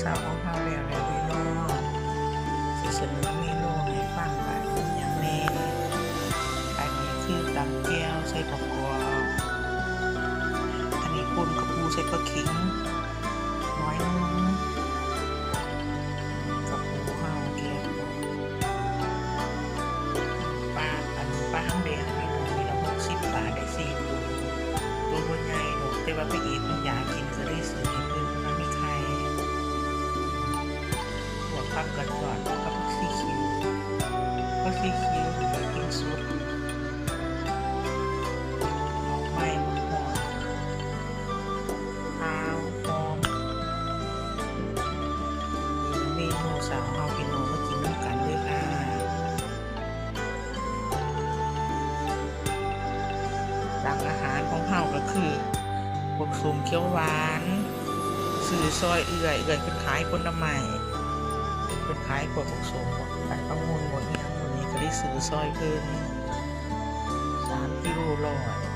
ເຊົ້າຂອງເຮົາແລ້ວແລ້ວພີ່ນ້ອງ ຊິສະເໜີເມນູໃຫ້ຟັງວ່າມີຫຍັງແດ່. ອັນນີ້ຄືຕຳແຈ່ວໃສ່ບັກກອກ, ອັນນີ້ປົ່ນກະປູໃສ່ປາຂິງໜ້ອຍໜຶ່ງ, ກະປູເຮົາແກະອອກ. ປາ ອັນປາຫາງແດງນີ້ໂລໜຶ່ງຫົກສິບບາດ ໄດ້ສີ່ໂຕ, ໂຕບໍ່ໃຫຍ່ດອກ ແຕ່ວ່າພະເອກເພິ່ນຢາກກິນ ກະເລີຍຊື້ໃຫ້ເພິ່ນ. ມັນມີໄຂ່ ພວກຜັກກາດຈອນ ພວກຜັກຊີຄິວ, ຜັກຊີຄິວກິນສົດ ໃໝ່ຫອມ ຄາວຫອມ. ເມນູເຊົ້າເຮົາ ພີ່ນ້ອງມາກິນນຳກັນເດີຄ່ະ. ຫຼັງອາຫານຂອງເຮົາກະຄື ພວກສົ້ມຂຽວຫວານ ຊື້ຊ່ອຍເອື້ອຍ, ເອື້ອຍເພິ່ນຂາຍຜົນລະໄມ້, ເພິ່ນຂາຍພວກ ພວກສົ້ມ ພວກອະງຸ່ນ ພວກອີ່ຫຍັງ ມື້ນີ້ກະໄດ້ຊື້ຊ່ອຍເພິ່ນ ສາມກິໂລຮ້ອຍ.